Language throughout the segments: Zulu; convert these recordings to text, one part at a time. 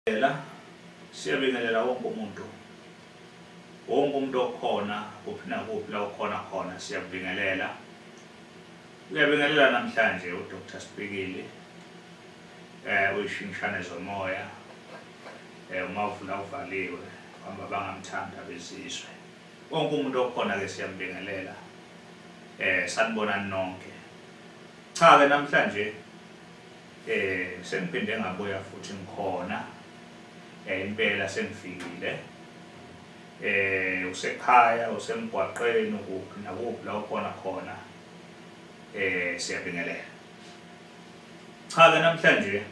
Siyabingelela wonke umuntu, wonke umuntu okhona kuphi nakuphi la ukhona khona, siyabingelela. Uyabingelela namhlanje uDr Sipikili, uyishingishane zomoya, umavula uvaliwe, hamba bangamthanda bezizwe. Wonke umuntu okhona ke siyambingelela. Sanibonani nonke. Cha ke namhlanje sengiphinde ngabuya futhi ngikhona. Impela sengifikile. Usekhaya, usemgwaqeni, ukuphi nakuphi la ukhona khona. Siyabingelela. Cha ke namhlanje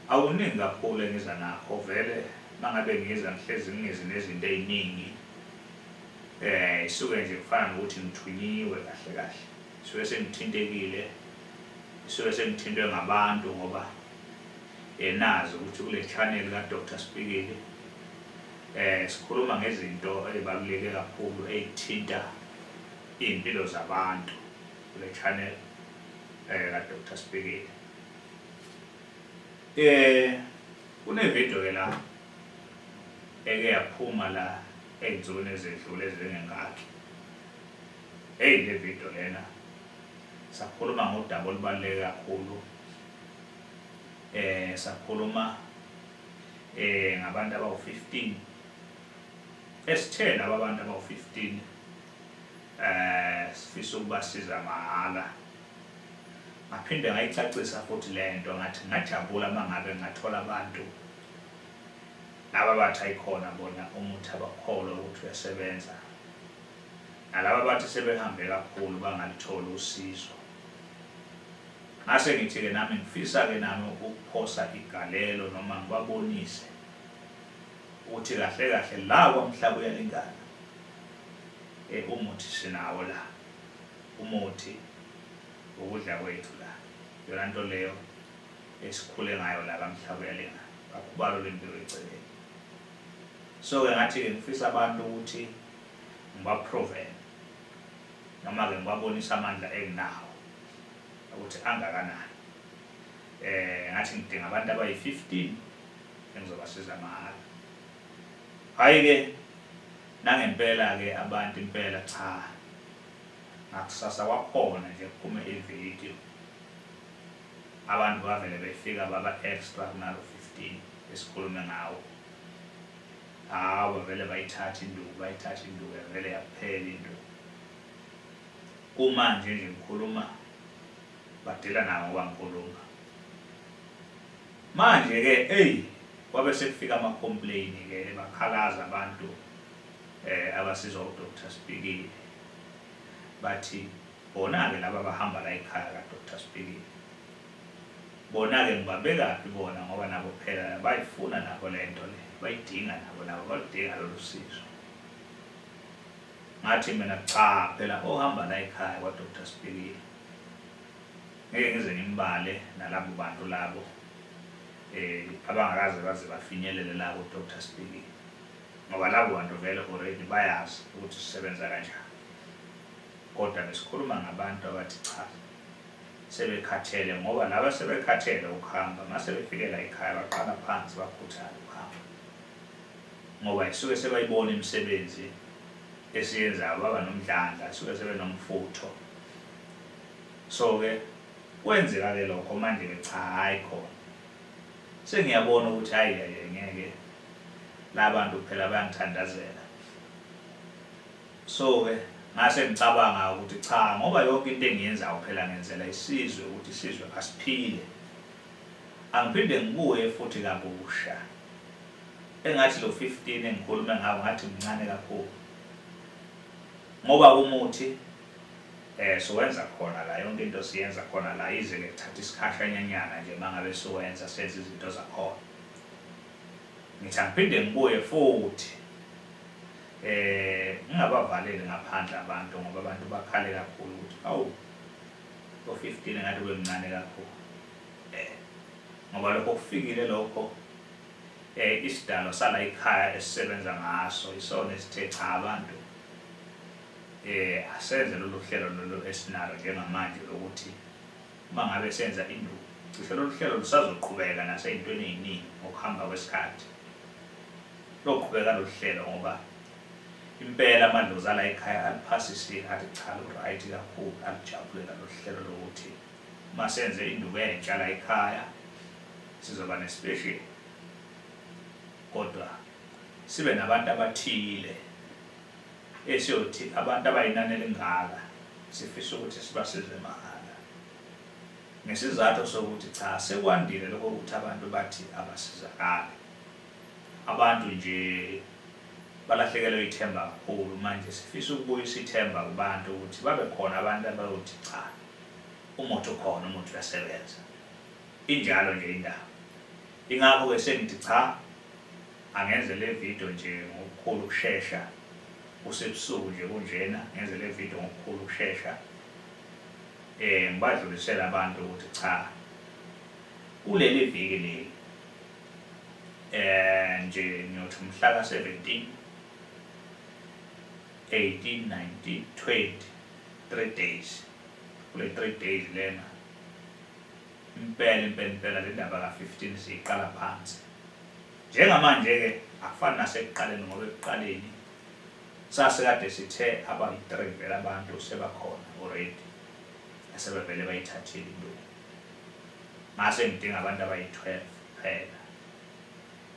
awuningi kakhulu engiza nakho, vele mangabe ngiza ngihlezi ngizi nezinto eziningi. Isuke nje kufana nokuthi ngithunyiwe kahle kahle. Isuke sengithintekile, isuke sengithintwe ngabantu ngoba nazi ukuthi kule channel ka Dr Sipikili sikhuluma ngezinto ezibaluleke kakhulu ezithinta impilo zabantu kule channel ka Dr Sipikili. Kune video ke la eke yaphuma la ey'nsukwini ezedlule ezingengakhi. Hey, le video lena sakhuluma ngodaba olubaluleke kakhulu. Sakhuluma ngabantu abawu-15. Esithe laba abantu abawu-15 sifisa ukubasiza mahhala. Ngaphinde ngayicacisa futhi lento, ngathi ngajabula mangabe ngathola abantu laba bathi ayikhona bona umuthi abakholwa ukuthi uyasebenza, nalaba bathi sebehambe kakhulu bangalitholi usizo. Ngase ngithi ke nami ngifisa ke nami ukuphosa igalelo noma ngibabonise ukuthi kahle kahle la kwamhlaba uyalingana. Umuthi sinawo la, umuthi ukudla kwethu la, yona nto leyo esikhule ngayo la kamhlaba uyalingana, akubalula impilo eceleni. So ke ngathi ke ngifisa abantu ukuthi ngibaprove noma ke ngibabonise amandla enginawo ukuthi angakanani. Ngathi ngidinga abantu abayi-15 engizobasiza mahhala. Hayi ke nangempela ke abantu impela cha, ngakusasa kwakhona nje kuphume ivideo, abantu bavele befika baba extra kunalo 15 esikhulume ngawo. Hawu, bavele bayithatha induku, bayithatha induku yavele yaphela induku. Kumanje nje ngikhuluma badela nawo ngoba ngikhuluma. Manje ke hey, kwabe sekufika ama complain ke, bakhalaza abantu abasizwa uDr Sipikili, bathi bona ke laba bahamba la ekhaya ka Dr Sipikili, bona ke ngibabekaphi bona ngoba nabo phela bayifuna nabo lento le, bayidinga nabo, nabo baludinga lolu sizo. Ngathi mina cha, phela ohamba la ekhaya kwa Dr Sipikili ngeke ngize ngimbale nalabo bantu labo abangakaze baze bafinyelele la ku Dr Sipikili, ngoba labo bantu vele already bayazi ukuthi sisebenza kanjani. Kodwa besikhuluma ngabantu abathi cha sebekhathele, ngoba laba sebekhathele ukuhamba, mase befikela ekhaya baqala phansi bakhuthale ukuhamba, ngoba isuke sebayibona imisebenzi esiyenzayo, baba nomdlandla, isuke sebenomfutho. So ke kwenzeka ke lokho manje ke cha, hayi khona sengiyabona ukuthi hayi ngeke labantu phela bayangithandazela. So ke ngase ngicabanga ukuthi cha, ngoba yonke into engiyenzayo phela ngenzela isizwe ukuthi isizwe asiphile, angiphinde ngibuye futhi kabusha. Engathi lo 15 engikhulume ngawo ngathi mncane kakhulu, ngoba umuthi siwenza khona la, yonke into siyenza khona la, ize ke kuthatha isikhashanyana nje mangabe siwenza senze izinto zakhona. Ngithi angiphinde ngibuye futhi ngingabavaleli ngaphandle abantu, ngoba abantu bakhale kakhulu ukuthi awu lo 15 ngathi kwemncane kakhulu. Ngoba lokho kufikile lokho isidalo sala ekhaya esisebenza ngaso isona esithe cha abantu asenze lolu hlelo lolu esinalo njengamanje lokuthi uma ngabe senza induku Cishe lolu hlelo lusazoqhubeka nasey'ntweni ey'ningi ngokuhamba kwesikhathi. Loqhubeka lolu hlelo ngoba impela amadlozi ala ekhaya aliphasisile, athi cha lu-right kakhulu, alijabulela lolu hlelo lokuthi uma senze induku entsha la ekhaya sizoba ne-special, kodwa sibe nabantu abathile esiyothi abantu abayinani elingaka sifisa ukuthi sibasize mahhala, ngesizathu sokuthi cha sekwandile lokho ukuthi abantu bathi abasizakali. Abantu nje balahlekelwe ithemba kakhulu. Manje sifisa ukubuyisa ithemba kubantu ukuthi babe khona abantu abayothi cha, umuthi ukhona, umuthi uyasebenza. Injalo nje indaba. Ingakho-ke sengithi cha, angenze le video nje ngokukhulu ukushesha, kusebusuku nje kunjena, ngenze le video ngokukhulu ukushesha, ngibadlulisele abantu ukuthi cha, kuleli viki leli nje ngiyothi mhla ka-17, 18, 19, 20, 3 days. Kule 3 days lena impela impela impela le ndaba ka-15 siyiqala phansi. Njengamanje-ke akufani nasekuqaleni, ngoba ekuqaleni sasikade sithe abayi-3 vele abantu sebakhona already, asebevele bayithathile induku. Ngase ngidinga abantu abayi-12 kuphela.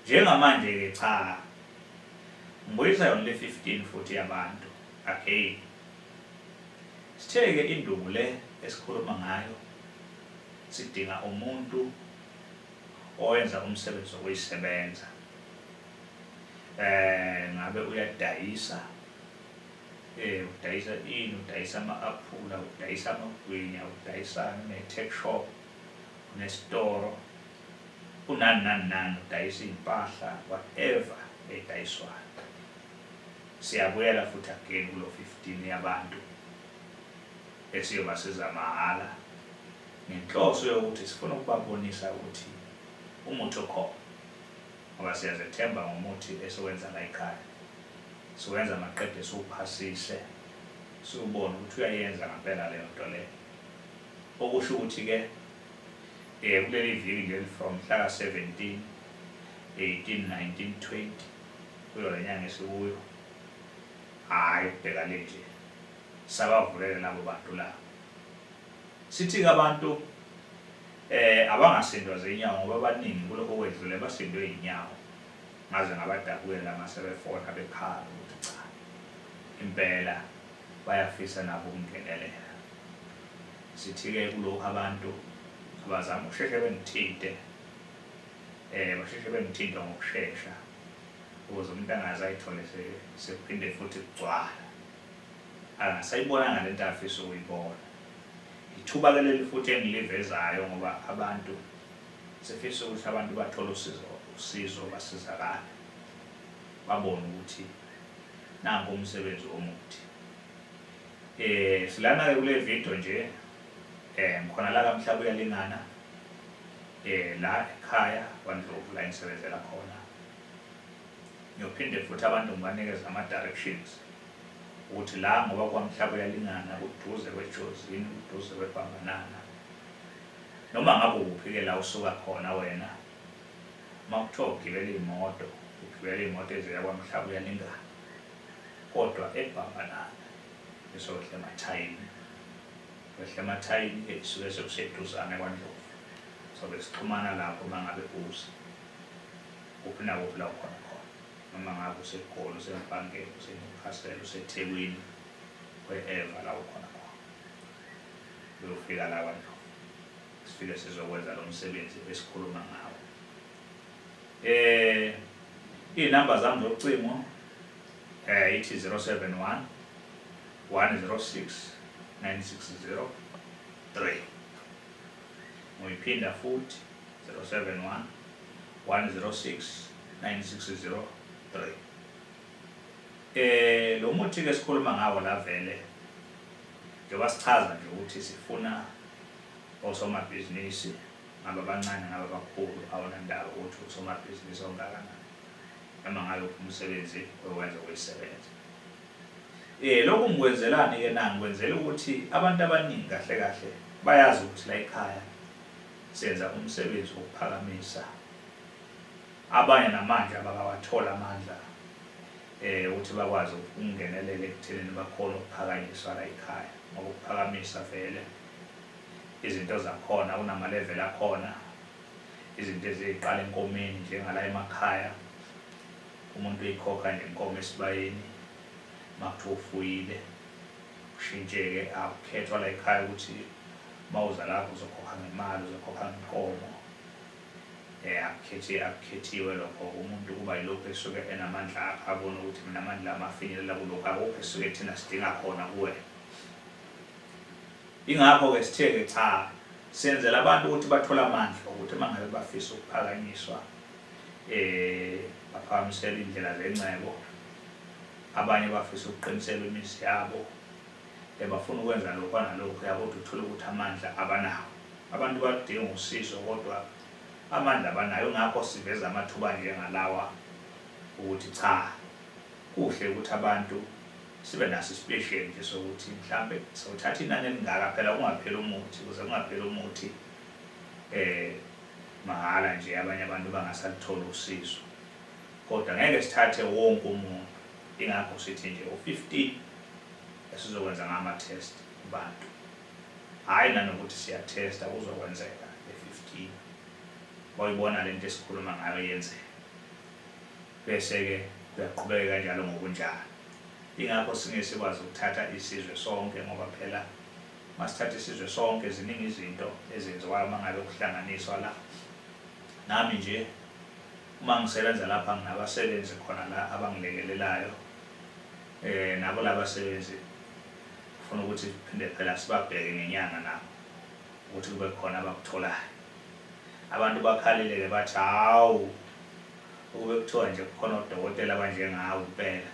Njengamanje-ke cha, ngibuyisa yona le 15 futhi yabantu again. Sithe-ke induku le esikhuluma ngayo sidinga umuntu owenza umsebenzi wokuyisebenza. Ngabe uyadayisa, udayisa ini, udayisa ama-aphula, udayisa amagwinya, udayisa une-tech shop, unesitoro, unani nani nani, udayisa iy'mpahla, whatever edayiswayo. Siyabuyela futhi again kulo 15 yabantu esiyobasiza mahhala, ngenhloso yokuthi sifuna ukubabonisa ukuthi umuthi ukhona, ngoba siyazethemba ngomuthi esiwenza la ekhaya. Siwenza maqede siwuphasise, siwubone ukuthi uyayenza ngempela leyo nto leyo. Okusho ukuthi-ke kuleli viki nje from mhla ka-17, 18, 19, 20 kuyo le nyanga esikuyo, hhayi kubheka le nje sabavulele labo bantu labo. Sithi-ke abantu abangasindwa zinyawo, ngoba abaningi kulokho okwedlule basindwe iy'nyawo, ngaze ngabadabukela masebefona bekhala ukuthi cha, impela bayafisa nabo ukungenelela. Sithi-ke kulokhu abantu abazama ukusheshe bengithinte, basheshe bengithinte ngokushesha ukuze umuntu angaze ayithole sekuphinde futhi kugcwala, angasayibonanga lento afisa ukuyibona. Ithuba-ke leli futhi engilivezayo, ngoba abantu sifisa ukuthi abantu bathole usizo basizakale, babone ukuthi nanku umsebenzi womuthi. Silana-ke kule video nje, ngikhona la kaMhlabuyalingana, la ekhaya kwaNdlovu la engisebenzela khona. Ngiyophinde futhi abantu ngibanikeze ama-directions ukuthi la, ngoba kwaMhlabuyalingana kuduze kweJozini, kuduze kweBambanana, noma ngabe ukuphi-ke la usuka khona wena, uma kuthiwa ugibela imoto, ugibela imoto eziya kwaMhlabuyalingana, kodwa eBambanana bese wehle emathayini, wehle emathayini-ke isuke sekuseduzane kwaNdlovu. Sobe sixhumana lapho uma ngabe uza kuphi nakuphi la ukhona khona, noma ngabe useGoli, useMpangeni, useNewcastle, useThekwini, wherever la ukhona khona, uyofika la kwaNdlovu, sifike sizokwenza lo msebenzi esikhuluma ngawo. Iy'namba zami zocingo ithi 071 106 9603. Ngiyiphinda futhi 071 106 9603. Lo muthi ke sikhuluma ngawo la vele, njengoba sichaza nje ukuthi sifuna osomabhizinisi, ngabe abancane ngabe abakhulu, awunandaba ukuthi usomabhizinisi ongakanani, noma ngabe umsebenzi owenza ukuyisebenza. Lokhu ngikwenzelani-ke na? Ngikwenzela ukuthi abantu abaningi kahle kahle bayazi ukuthi la ekhaya Senza umsebenzi wokuphakamisa abanye namanje abakawathola amandla ukuthi bakwazi ukungenelela ekuthenini bakhona ukuphakanyiswa la ekhaya, ngoba ukuphakamisa vele izinto zakhona kunamaleveli akhona, izinto eziqala enkomeni njengala emakhaya. Umuntu uyikhokha nje inkomo esibayeni makuthiwa ufuyile, kushintsheke akukhethwa la ekhaya ukuthi mawuza lapho uzokhokha ngemali, uzokhokha ngenkomo. Akukhethiwe lokho, umuntu kuba yilokhu esuke enamandla akhe, abone ukuthi mina amandla ami afinyelela kulokhu, akukho esuke thina sidinga khona kuwena. Ingakho-ke sithe-ke cha, senzela abantu ukuthi bathole amandla ukuthi uma ngabe bafisa ukuphakanyiswa baphakamiselwe iy'ndlela zengcebo, abanye bafisa ukuqiniselwa imizi yabo, bafuna ukwenza lokhu nalokhu, kodwa uthole ukuthi amandla abanawo. Abantu badinga usizo kodwa amandla abanayo, ngakho siveza amathuba njengalawa ukuthi cha, kuhle ukuthi abantu sibe naso isipesheli nje sokuthi mhlambe sewuthatha inani elingaka, phela kungapheli umuthi, ukuze kungapheli umuthi mahhala nje abanye abantu bangasaluthola usizo. Kodwa ngeke sithathe wonke umuntu, ingakho sithi nje u-15 esizokwenza ngama-test kubantu, hhayi nanokuthi siyathesta, kuzokwenzeka le-15 bayibona lento esikhuluma ngayo yenzeka, bese-ke kuyaqhubeka kanjalo ngokunjalo. Ingakho singeke sikwazi ukuthatha isizwe sonke, ngoba phela masithatha isizwe sonke ziningi izinto ezenziwayo uma ngabe kuhlanganiswa la. Nami nje uma ngisebenza lapha nginabasebenzi khona la abangilekelelayo, nabo labasebenzi kufuna ukuthi phinde phela sibabheke ngenyanga nabo ukuthi kube khona abakutholayo. Abantu bakhalile-ke bathi hawu, ukube kuthiwa nje kukhona odokotela abanjengawe impela,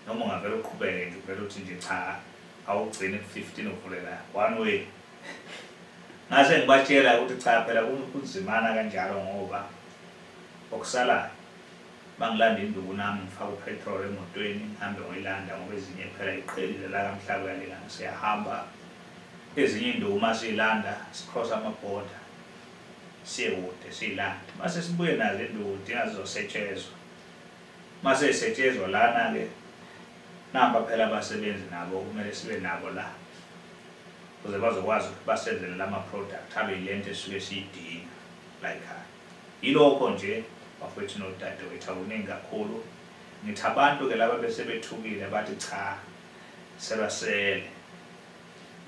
noma ungavele uqhubeke nje uvele uthi nje cha, awugcini ku-15 uvulela one way. Ngase ngibatshela ukuthi cha, phela kunzimana kanjalo, ngoba okusalayo bangilanda induku nami ngifake upetrol emotweni ngihambe ngoyilanda, ngoba ezinye phela iqhelile la kaMhlaba uyalingana, siyahamba ezinye induku uma siyilanda sicross amabhoda siye kude siyilanda, mase sibuye nazo induku kudinga zizosetshezwa. Mase isetshezwa lana-ke nampa phela abasebenzi nabo kumele sibe nabo la ukuze bazokwazi ukuthi basenzele lama-product abe yilento esuke siyidinga la ekhaya. Yilokho nje bafowethu nodadewethu, akuningi kakhulu. Ngithi abantu-ke laba bese bethukile bathi cha, sebasele.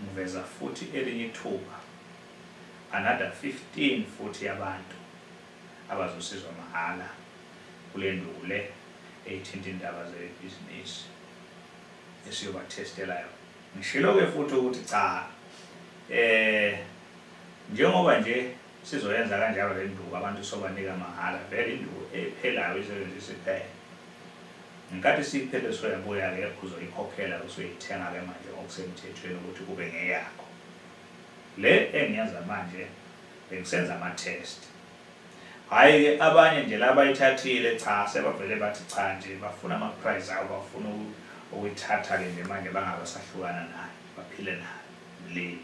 Ngiveza futhi elinye ithuba, another 15 futhi yabantu abazosizwa mahhala kule nduku le eyithinta indaba zebhizinisi esiyobathestela yona. Ngishilo-ke futhi ukuthi cha, njengoba nje sizoyenza kanjalo le nduku, abantu sobanika mahhala, vele induku ephelayo isebenzisa iphele. Ngenkathi siyiphele soyabuya-ke uzoyikhokhela, usoyithenga-ke manje ngokusemthethweni ukuthi kube ngeyakho. Le engiyenza manje bengisenza ama-test. Hhayi-ke abanye nje labayithathile cha, sebavele bathi cha nje bafuna ama-prize abo, bafuna ukuyithatha-ke nje manje bangabasahlukana nayo, baphile nayo le.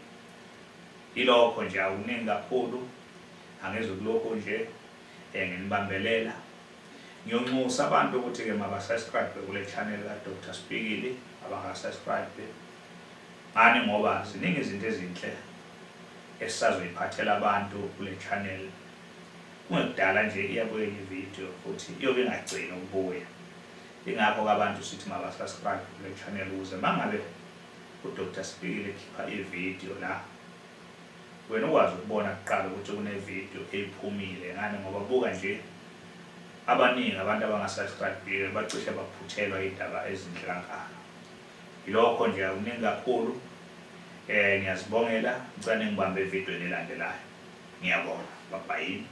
Yilokho nje, akuningi kakhulu, angizukulokhu nje nginibambelela. Ngiyonxusa abantu ukuthi-ke mabasubscribe kule channel ka-Dr Spikili, abangakasubscribe. Ngani ngoba ziningi izinto ezinhle esisazoyiphathela abantu kule channel. Kungekudala nje iyabuya enye ividiyo futhi iyobe ingagcini ukubuya. Ingakho-ke abantu sithi mabasubscribe kule channel ukuze mangabe uDr Spikili ekhipha ividiyo la, wena ukwazi ukubona kuqala ukuthi kunevidiyo eyiphumile. Ngani ngoba buka nje abaningi abantu abangasubscribe bacishe baphuthelwa indaba ezinhle kangaka. Yilokho nje, akuningi kakhulu. Ngiyazibongela, ngicela ningibambe evidiyweni elandelayo. Ngiyabonga, bye bye.